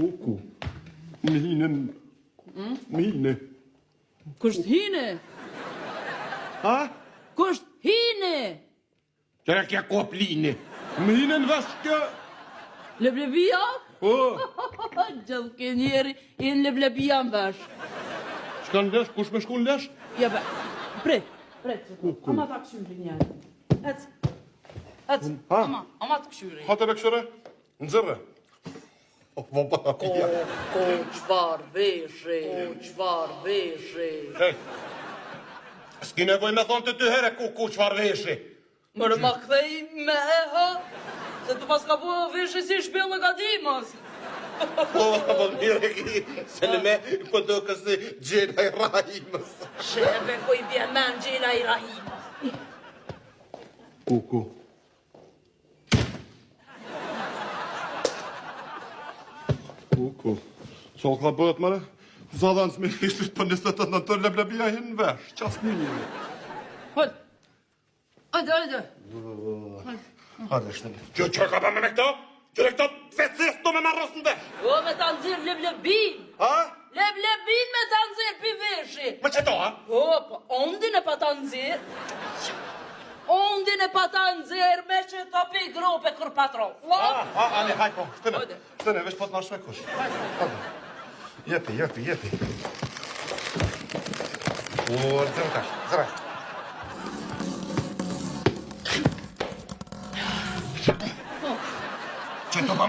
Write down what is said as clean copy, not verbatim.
Kuku. Më hine. Hmm? Më hine. Kush t'hine? Ha? Kush t'hine? Qe kja koplini. Më hine në vesh kjo. Leblebia? Po. Gjithë ke njeri, i në leblebia në vesh. Çka në vesh? Kush me shku në vesh? Ja be, prit, prit. Kuku. Ama ta kqyri njëherë. Ec, ec, Ha? ama, ama të kqyri. Ha të be kqyre? Nxirre. Po, po, po, Ko, ko, çfarë veshi, ko, çfarë veshi. Hey. S'ki nevoj me thonë të dy here ku, ku, çfarë veshi. Mërë ma kthej me e hë, se të paska bo veshi si shpellë e Gadimës. Po, po, mirë e ki, se në me, po do kësi gjena i Rahimës. Shebe ku i bje men gjena i Rahimës. Kuku. Kuku. Qa ka bëhet mëre? Zadhan së ministrit për 28 nëntor leblebia hin në vesh. Qas një një. Hajde. Hajde, hajde. Hajde, shtënë. Kjo që ka bëme me këto? Që në këto të vecis të me marrës në vesh? O, me ta nxirr leblebin. Ha? Leblebin me ta nxirr pi veshi. Me qeto, ha? Po, po, ondin e pa ta nxirr. Ondin e pa ta nxirr me qeto pi grope kur patron. Ha, ha, ani, haj, po, shtënë. Shtënë, veç po të marrë kush. Hajde. Jepi, jepi, jepi. O, zërë tash, zërë. Qeto pa më...